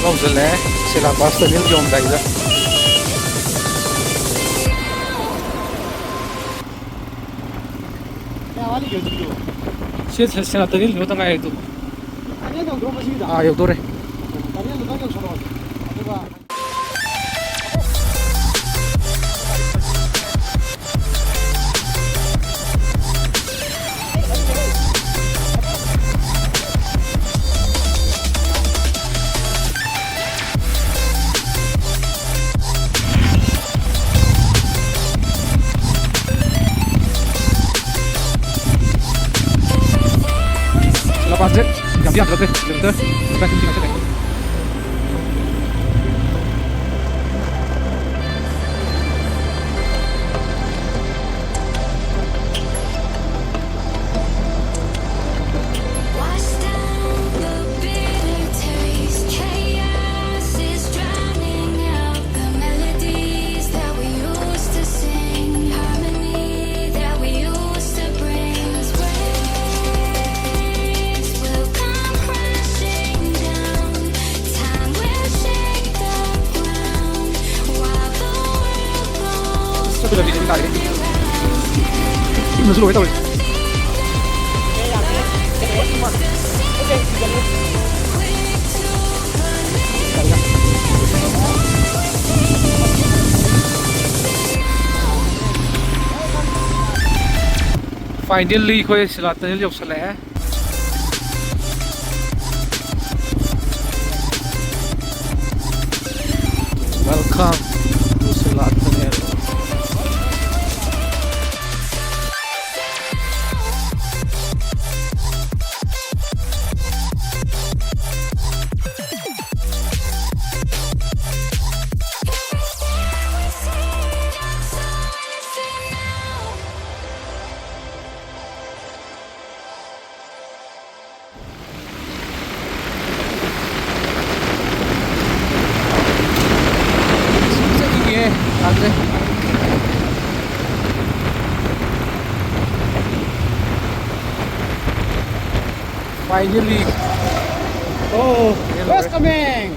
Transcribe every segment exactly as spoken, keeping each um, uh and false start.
ꯌꯧꯁꯜꯂꯛꯑꯦ Sheela pass tunnel ꯌꯧꯔꯝꯗꯥꯏꯗ꯫ ꯀꯌꯥ ꯋꯥꯠꯂꯤꯒꯦ ꯍꯧꯖꯤꯛꯀꯤꯗꯣ? ꯁꯤ ꯁꯦ-, ꯁꯦꯅꯥꯄꯇꯤ ꯌꯧꯗ ꯉꯥꯏꯔꯦ ꯑꯗꯨ꯫ ꯇꯅꯦꯜ ꯌꯧꯗ꯭ꯔꯣ ꯃꯁꯤꯒꯤꯗꯣ? ꯑꯥ, ꯌꯧꯗꯣꯔꯦ꯫ ꯇꯅꯦꯜꯗꯨꯗꯪ ꯌꯧꯁꯜꯂꯛꯑꯣ꯫ ꯑꯗꯨꯒ ꯂꯝꯄꯥꯛꯁꯦ ꯌꯥꯝꯗꯤ ꯌꯥꯝꯁꯤꯜꯂꯛꯇ꯭ꯔꯦ, ꯀꯤꯂꯣꯃꯤꯇꯔ ꯂꯨꯄꯥ ꯁꯤꯛꯁꯇꯤ ꯉꯥꯛꯇ ꯂꯩ꯫ Wash down the bitter taste. Chaos is drowning out the melodies that we used to sing. Harmony that we used to bring. Waves will come crashing down. Time will shake the ground while the world goes. ꯏꯃꯁꯨ ꯂꯣꯏ ꯇꯧꯔꯤ꯫ Finally ꯑꯩꯈꯣꯏ Sila tunnel ꯌꯧꯁꯜꯂꯛꯑꯦ꯫ Welcome to Sila Tunnel. ꯌꯥꯗ꯭ꯔꯦ꯫ Finally. Oh, who's coming?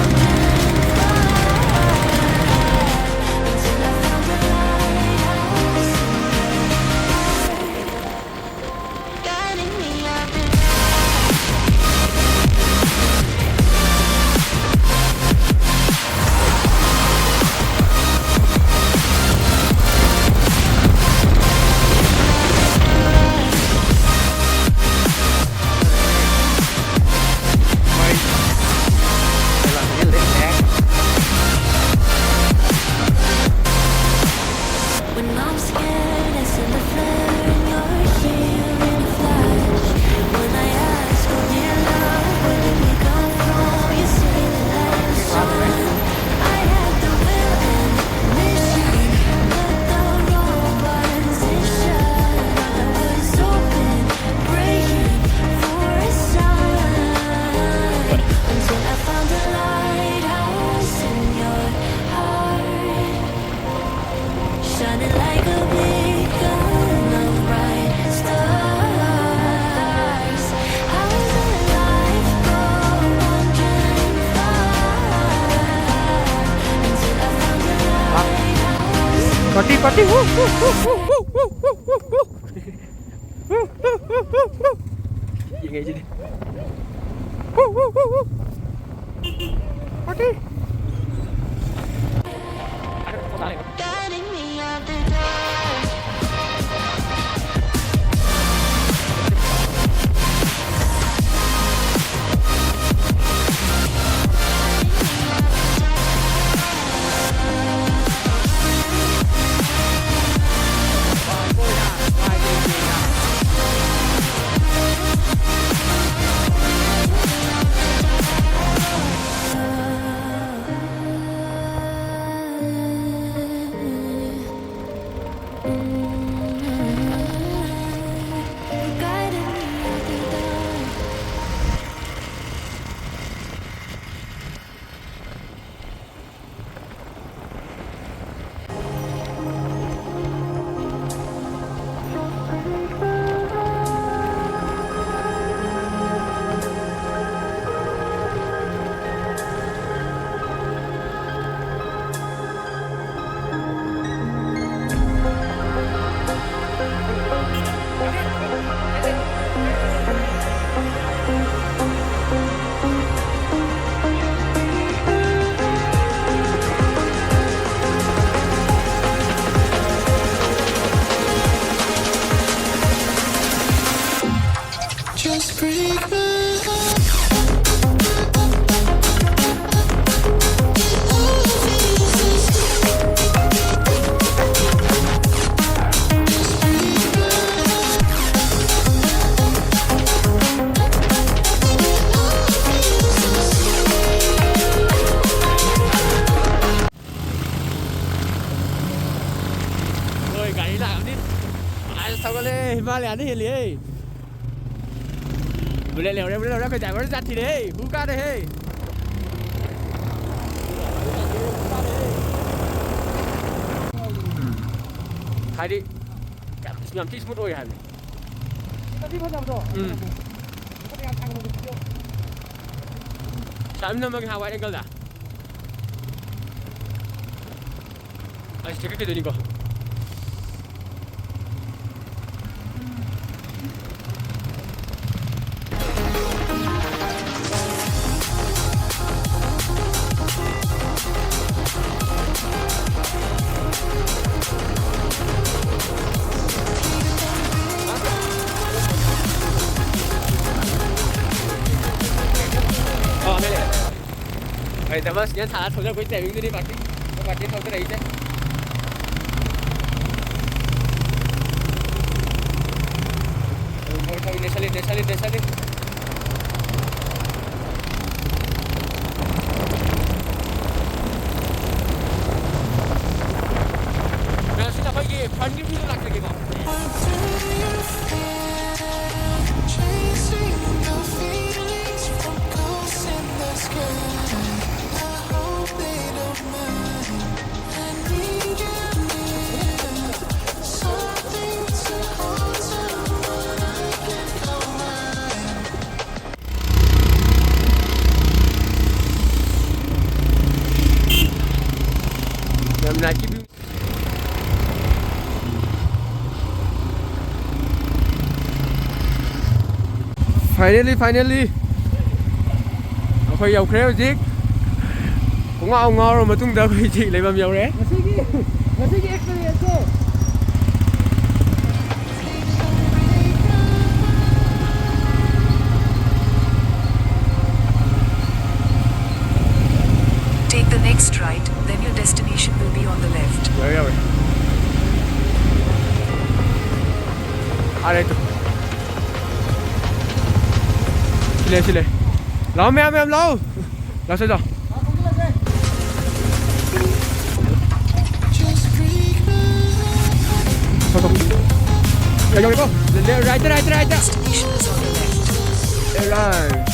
Party. ꯌꯦꯡꯉꯦ ꯑꯩꯁꯤꯗꯤ꯫ Party. Just break my heart. ꯍꯣꯏ, ꯒꯥꯔꯤ ꯂꯥꯛꯑꯕꯅꯤ꯫ ꯑꯁ, ꯊꯧꯒꯠꯂꯦ, ꯍꯤꯃꯥꯂꯌꯥꯅ ꯍꯦꯜꯂꯤꯍꯦ꯫ ꯕꯨꯂꯦꯠ ꯂꯩꯍꯧꯔꯦ, ꯕꯨꯂꯦꯠ ꯂꯩꯍꯧꯔꯦ, ꯑꯩꯈꯣꯏ ꯗ꯭ꯔꯥꯏꯚꯔ ꯆꯠꯈꯤꯔꯦ, ꯍꯨ ꯀꯥꯔꯦꯍꯦ꯫ ꯎꯝ꯫ ꯍꯥꯏꯗꯤ, ꯌꯥꯝ, ꯌꯥꯝ ꯊꯤ smooth ꯑꯣꯏ ꯍꯥꯏꯕꯅꯤ꯫ ꯐꯗꯤ ꯐꯖꯕꯗꯣ꯫ ꯎꯝ꯫ ꯃꯊꯛꯇ ꯌꯥꯝ ꯁꯥꯡꯅ ꯆꯠꯄꯗꯣ꯫ ꯁꯥꯏꯝ ꯅꯝꯃꯒꯦ ꯍꯥ, wide angle ꯗ꯫ ꯑꯩꯁ, ꯆꯦꯈꯠꯈꯤꯗꯣꯏꯅꯤꯀꯣ꯫ ꯍꯣꯏ, ꯗꯕꯜ ꯁꯤꯗ ꯊꯥꯔ ꯊꯧꯖꯔꯛꯄꯩ ꯇꯥꯏꯃꯤꯡꯗꯨꯅꯤ ꯄꯥꯔꯇꯤ, ꯄꯥꯔꯇꯤ ꯊꯧꯖꯔꯛꯏꯁꯦ꯫ ꯊꯧꯏ, ꯊꯧꯏ, ꯅꯦꯁꯜꯂꯤ, ꯅꯦꯁꯜꯂꯤ, ꯅꯦꯁꯜꯂꯤ꯫ ꯃꯌꯥꯝꯁꯤꯅ ꯑꯩꯈꯣꯏꯒꯤ ꯐ꯭ꯔꯟꯒꯤ ꯚ꯭ꯌꯨꯗ ꯂꯥꯛꯆꯒꯦꯀꯣ꯫ Chasing the feelings from ghosts in the sky. I hope they don't mind. I need you near. Something to hold someone I can call mine. ꯌꯥꯝ ꯅꯥꯏꯠꯀꯤ ꯚ꯭ꯌꯨ꯫ Finally, finally ꯑꯩꯈꯣꯏ ꯌꯧꯈ꯭ꯔꯦ ꯍꯧꯖꯤꯛ꯫ ꯄꯨꯡꯉꯥꯎ ꯉꯥꯎꯔ ꯃꯇꯨꯡꯗ ꯑꯩꯈꯣꯏ ꯍꯧꯖꯤꯛ ꯂꯩꯐꯝ ꯌꯧꯔꯦ꯫ ꯉꯁꯤꯒꯤ, ꯉꯁꯤꯒꯤ ꯑꯦꯛꯁꯄꯤꯔꯤꯌꯦꯟꯁꯁꯦ꯫ Take the next right, then your destination will be on the left. ꯌꯥꯔꯦ, ꯌꯥꯔꯦ꯫ ꯑꯔꯦ ꯇꯨ꯫ ꯁꯤꯂꯦ, ꯁꯤꯂꯦ꯫ ꯂꯥꯛꯑꯣ, ꯃꯌꯥꯝ, ꯃꯌꯥꯝ ꯂꯥꯛꯑꯣ꯫ ꯂꯥꯛꯁꯦ, ꯂꯥꯛꯑꯣ꯫ ꯊꯣꯛ, ꯊꯣꯛ꯫ ꯌꯥ, ꯌꯧꯔꯦꯀꯣ꯫ ꯔꯥꯏꯠꯇ, ꯔꯥꯏꯠꯇ, ꯔꯥꯏꯠꯇ꯫ Destination is on the left. ꯑꯦ, ꯔꯥꯏꯠ꯫